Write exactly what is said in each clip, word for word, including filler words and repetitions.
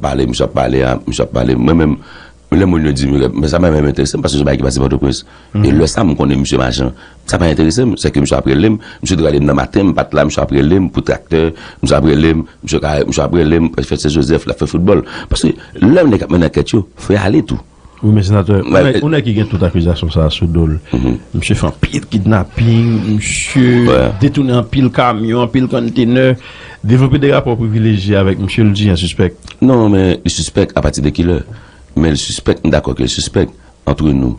pale, misye ap pale, a, misye ap pale. Mwen menm, lè moun yo di m, men sa pa menm enterese m, paske se yon bagay ki pase Pòtoprens. E lè sa, m konnen misye machan. Sa pa enterese m, se ke misye ap rele m, misye te rele m nan maten, m pa t la, misye ap rele m pou traktè, misye ap rele m, misye ka, misye ap rele m, fè Sen Jozèf, l ap fè foutbòl. Paske lè nèg ap mennen ankèt yo, fè ale tou. Wi, men senatè, yon nèg, yon nèg ki gen tout akizasyon sa a sou do l, misye fè anpil kidnaping, misye detounen anpil kamyon, anpil konntenè, devlope de rapò privilejye avèk misye, l di an sispèk. Non, men li sispèk apati de kilè? Men li sispèk, m dakò ke li sispèk. Antre nou,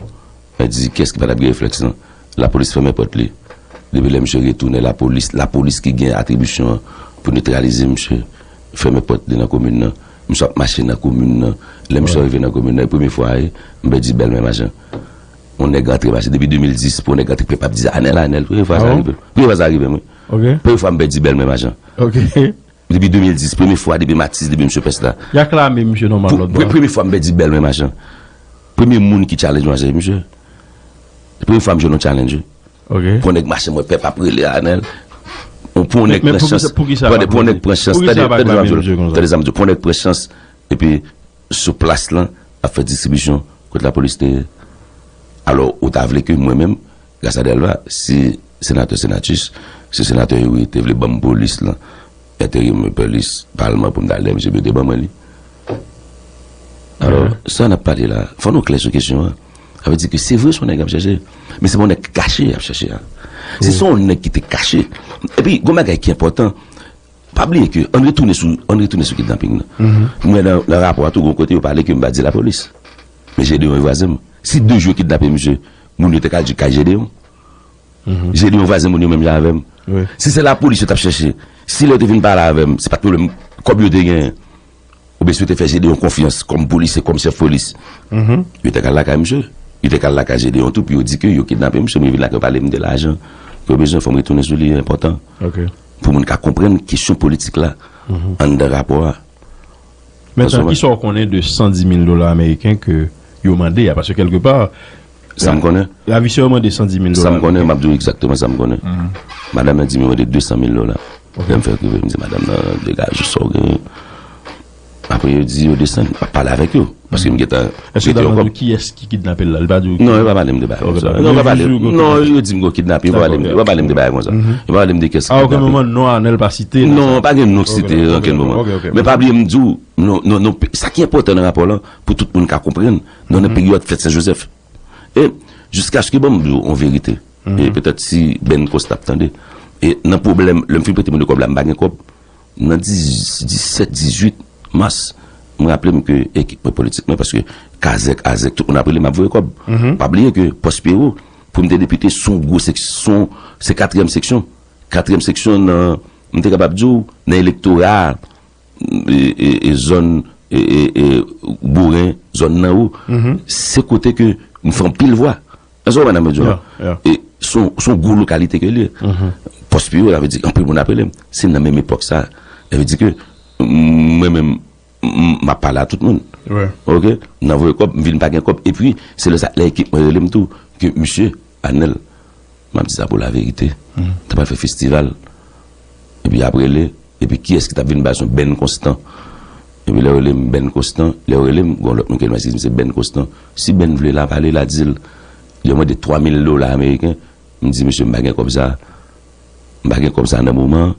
mwen di, kiyès ki pa t ap gen reflèks lan? Lapolis fèmen pòt li. Depi lè misye retounen, lapolis, lapolis ki gen atribisyon an pou netralize misye, fèmen pòt li nan komin nan. Misye ap mache nan komin nan. Lè misye rive nan komin nan, e premye fwa, e, m pèdi bèlmè machan. Yon nèg rantre mache depi de mil dis, pou yon nèg rantre, pèp ap di, "Anèl, Anèl." Premye fwa sa rive. Premye fwa sa rive, mwen. Premye fwa m pèdi bèlmè machan. Depi de mil dis, premye fwa, depi Matis, depi misye pès la. Y aklame misye nòmal lòt bò. Premye fwa m pèdi bèlmè machan. Premye moun ki challenge mwen, se misye. Premye fwa m jwenn yon challenge, wi. Pou yon nèg mache, mwen pèp ap rele Anèl. Pou yon nèg pran chans. Tande, pou yon nèg pran chans. Tande, tande sa m di w. Tande sa m di w. Pou yon nèg pran chans. Epi, sou plas lan, ap fè distribisyon kot lapolis te ye. Alò, ou ta vle ke mwen menm, Grasa Delva, si senatè Senatus, si senatè Youri te vle ban m polis lan, enterim polis palman pou m ta al dèyè misye, pou yo te ban mwen li. Alò, sa n ap pale la, fò nou klè sou kesyon an. Sa vle di ke se vre se yon nèg y ap chèche, men se pa yon nèg ki kache y ap chèche a. Si se yon nèg ki te kache, epi, gon bagay ki enpòtan, pa bliye ke, ann retounen sou, ann retounen sou kidnaping nan. M wè nan, nan rapò a tou, gon kote yo pale ke m pa di lapolis. Men Jedeon e vwazen m. Si de jou yo kidnape misye, moun yo te ka di kay Jedeon. Jedeon vwazen moun yo menm jan avè m. Si se lapolis yo t ap chèche, si lè yo te vin pale avè m, se pa t pwoblèm kòb yo te genyen. Oubyen si yo te fè Jedeon konfyans kòm polisye, kòm chèf polis. Yo te ka al lakay misye. Yo te ka al lakay Jedeon tou pou yo di ke yo kidnape misye, men yo vin lakay yo pale m de lajan ke yo bezwen, fò m retounen sou li, enpòtan. Pou moun ka konprann kesyon politik la anndan rapò a. Mentnan, kisa w konnen de san di mil dola ameriken ke yo mande a? Paske kèlkepa, sa m konnen. Ravisè yo mande san di mil dola ameriken. Sa m konnen, m ap di w egzakteman sa m konnen. Madanm nan di m yo mande de san mil dola. Lè m fè rive, m di madanm nan, degaje sa w genyen. Apre, yo di yo desann, m ap pale avèk yo. Paske m gentan rete yon kòb. Èske yo ta di w kiyès ki kidnape l la? Li pa di w ki? Non, yo pa pale m de bagay konsa. Non, yo pa pale m. Non, yo di m yo kidnape, yo pa pale m, yo pa pale m de bagay konsa. Yo pa pale m de kiyès ki kidnape. A okenn moman, non Anèl pa site nan sa? Non, pa gen non site nan okenn moman. Men pa bliye m di w, non, non, non, sa ki enpòtan nan rapò lan, pou tout moun ka konprann, nou nan peryòd fèt Sen Jozèf. E jiskaske, bon, m di w yon verite. E petèt si Ben Constant ap tande. E nan pwoblèm, lè m fin prete moun yo kòb la, m pa gen kòb. Nan dis, disèt, dizuit mas, mwen raple m ke ekip mwen politik mwen, paske Kazèk, Azèk, tout moun ap rele m, m ap voye kòb. Pa bliye ke Pòs Pyewo, pou m te depite, se yon gwo sèk-, se yon, se katriyèm seksyon. Katriyèm seksyon nan, m te kapab di w, nan elektora a, e, e, e zòn, e, e, e, Boren, zòn nan ou, se kote ke m fè anpil vwa. Èske w konprann sa m di w an? E se yon, se yon gwo lokalite ke l ye. Pòs Pyewo, sa vle di anpil moun ap rele m. Se nan menm epòk sa. Sa vle di ke, mm, mwen menm, m, m ap pale a tout moun. Ok? M nan voye kòb, m vin pa gen kòb. Epi, se lè sa, lè ekip mwen rele m tou, ke misye, Anèl, m ap di sa pou laverite. M ta pral fè festival. Epi apre li, epi kiyès ki t ap vin ba l? Se yon Ben Constant. Epi lè yo rele m Ben Constant, lè yo rele m, gon lòt moun ki rele m, se Ben Constant. Si Ben vle la pale, la di l. Yo mande twa mil dola ameriken. M di, mesye, m pa gen kòb sa. M pa gen kòb sa nan moman an.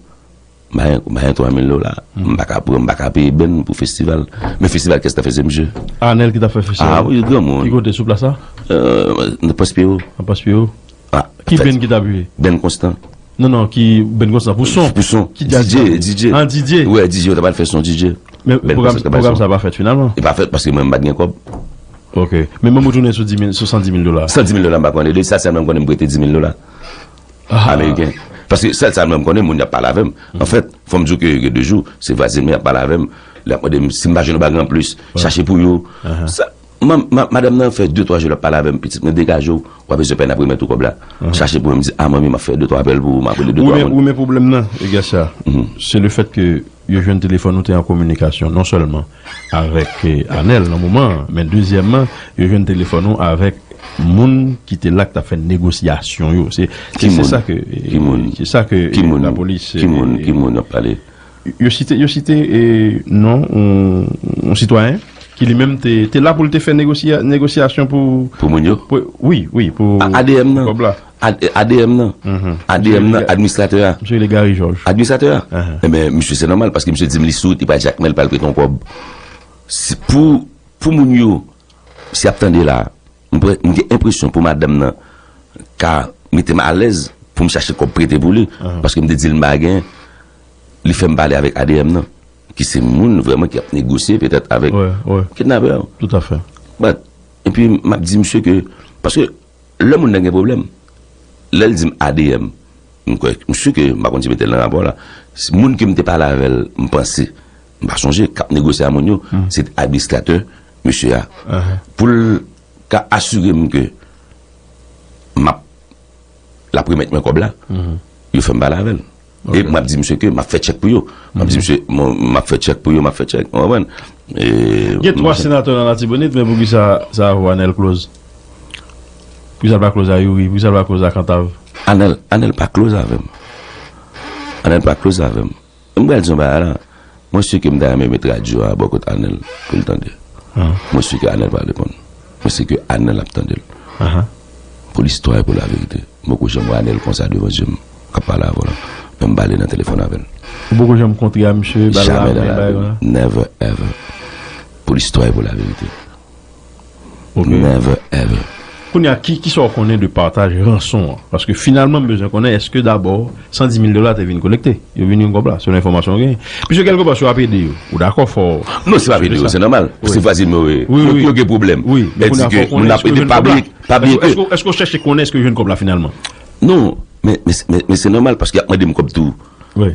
M pa gen, m pa gen twa mil dola. M pa ka pran, m pa ka peye Ben pou festival. Men festival, kiyès t ap fè? Se misye. Anèl ki t ap fè festival? A wi, granmoun. Ki kote, sou plas la? Euh, nan Pòs Pyewo. Nan Pòs Pyewo? Ah, ki Ben ki t ap jwe? Ben Constant. Non, non, ki Ben Constant? Pou son? Pou son. Ki djaz? D J, D J. Ah, D J. Wè, D J, yo ta pral fè son D J. Men pwogram, pwogram sa pa fèt finalman? E pa fèt paske mwen, m pa t gen kòb. Ok. Men menm ou tounen sou dis mil, sou san dis mil dola? San dis mil dola, m pa konnen. De sa, sèlman m konnen m prete dis mil dola ameriken. Paske sèl sa mwen m konnen, moun y ap pale avè m. Anfèt, fò m di w ke gen de jou, se vwazen mwen y ap pale avè m. Lè y ap mande m si m pa jwenn yon bagay anplis, chache pou yo. Sa, ma-, ma-, madanm nan fè de twa jou l ap pale avè m, pitit mwen degaje w, w ap bezwen pè n ap remèt ou kòb la. Chache pou mwen, m di, a manmi, m ap fè de twa apèl pou ou, m ap rele de twa moun. Ou men, ou men pwoblèm nan, Egasa, se le fèt ke yo jwenn telefòn ou te an kominikasyon, non sèlman avèk, eh, Anèl nan moman an, men dezyèmman, yo jwenn telefòn ou avèk moun ki te la k t ap fè negosyasyon yo. Se, se, se sa ke, se sa ke, eh, lapolis, ki moun, eh, ki moun y ap pale? Yo site, yo site e, non yon, yon sitwayen ki li menm te, te la pou l te fè negosya, negosyasyon pou, pou moun yo. Pou, wi, wi, pou, a D M nan. Kòb la. A D M nan. A D M nan, administratè a. Misye rele Gary Georges. Administratè a. Enben, misye se nòmal, paske misye di m li sou wout, li pral Jakmèl, pral prete yon kòb. Pou, pou moun yo, si y ap tande la, m gen enpresyon pou madanm nan ka mete m alèz pou m chache kòb prete pou li, paske m te di l m pa gen, li fè m pale avèk A D M nan, ki se moun vrèman ki ap negosye petèt avèk kidnapè yo. Tout à fait. But, epi m ap di misye ke, paske lè moun nan gen pwoblèm, lè l di m A D M, m kwè, m si ke m pa konn si mete l nan rapò la. Moun ke m te pale avè l, m panse, m pa sonje, k ap negosye a moun yo, se administratè mesye a. Pou l ka asire m ke m ap, l ap remèt mwen kòb la, yo fè m pale avè l. E m ap di misye ke m ap fè tchèk pou yo. M ap di misye, m ap fè tchèk pou yo, m ap fè tchèk. Ou konprann? Gen twa senatè nan Latibonit, men poukisa sa avè Anèl close? Poukisa l pa close a Youri? Poukisa l pa close a Kantav? Anèl, Anèl pa close avè m. Anèl pa close avè m. M pral di yon bagay la. Mwen si ke m ta renmen met radyo a bò kot Anèl pou l tande. Mwen si ke Anèl pral reponn. Mwen si ke Anèl ap tande l. Pou listwa e pou laverite. M poko janm wè Anèl konsa devan je m k ap pale avè w la. Men m pale nan telefòn avè l. Ou poko janm kontre a misye, ba l lamen, bagay konsa? Never ever. Pou listwa e pou laverite. Never ever. Kounye a, ki, ki sa w konnen de pataj ranson an? Paske finalman, m bezwen konnen, èske dabò san di mil dola te vin kolekte? Yo vin jwenn kòb la, selon enfòmasyon w genyen. Piske kèlkepwa, si w ap ede yo, ou dakò, fò w... Non, se pa ap ede yo, se nòmal. Se vwazin mwen yo ye. Yo, yo gen pwoblèm. Wi, men kounye a, fò w konnen èske yo jwenn kòb la. Pa bliye ke... Èske, èske w chèche konnen èske yo jwenn kòb la finalman? Non, men, men, men, men se nòmal, paske y ap mande m kòb tou.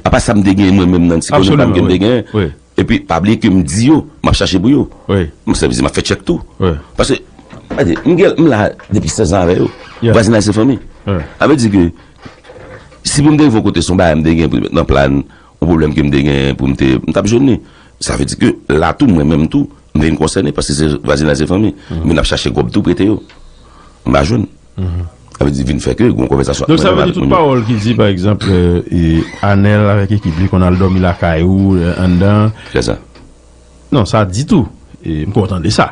Apa sa m te genyen mwen menm nan ti konnen pa m ke m te genyen. Epi, pa bliye ke m di yo, m ap chache pou yo. M, sa vle di, m ap fè tchèk tou. Paske, gade, m gen, m la depi sèz an avè yo. Vwazinaj se fanmi. Sa vle di ke, si pou m te rive yon kote, se yon bagay m te gen pou m te met nan plan, yon pwoblèm ke m te gen pou m te, m t ap jwenn li. Sa vle di ke la tou, mwen menm tou, m vin konsène, paske se vwazinaj se fanmi. Men n ap chache kòb tou, prete yo. M pa jwenn. Sa vle di, vin fè ke gon konvèsasyon ant mwen menm avèk moun yo. Donk, sa vle di tout pawòl ki di, pa egzanp, e, Anèl avèk ekip li konn al dòmi lakay ou, e, anndan. Kisa sa? Non, sa di tou. E, m kontan de sa.